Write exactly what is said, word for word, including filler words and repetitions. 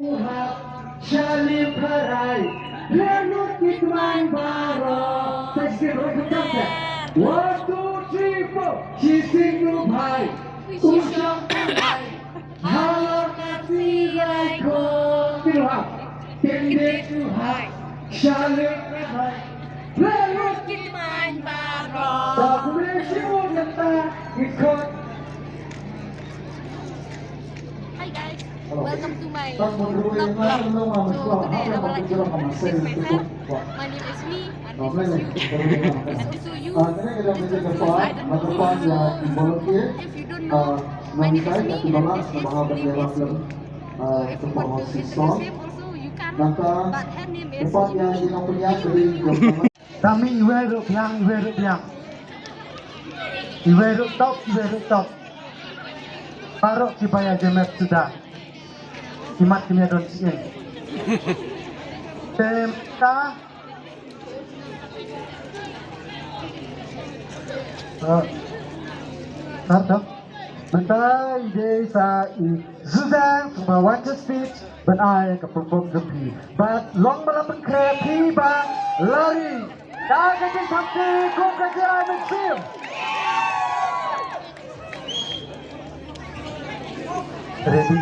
Shalip harai, lut ki tmaiñ baroh. Sa shisien ruh ka tang sa. One, two, three, four. Shisien u bhai, u shong u bhai. Halor ka tirai ko. Ki ruh ha. Tymmen u bhai. Shalip harai. Lut ki tmaiñ baroh. Sa kumne shi mo kata ki khot. Hi guys, welcome to my vlog. So today I would like to introduce myself. My name is me, and this is you. This is also you. This is also you. I don't know. So if you don't know, my name is me, and this is, name is. So if you want to introduce him also, you can. But her name is Kami iwei ruh biang, iwei ruh biang. Iwei ruh top, iwei ruh top. Baroh kiba ïa jemet suda. Imat kim ïa don sien. Te mynta. Eh, tar dong. Mynta i dei sa i Suzanne sngewbha wan sha stage ban ai ka perform jong phi. Bad long ba la pynkhreh phi ba la ri. Da ka jingthap kti kum ka jingai mynsiem. Ready?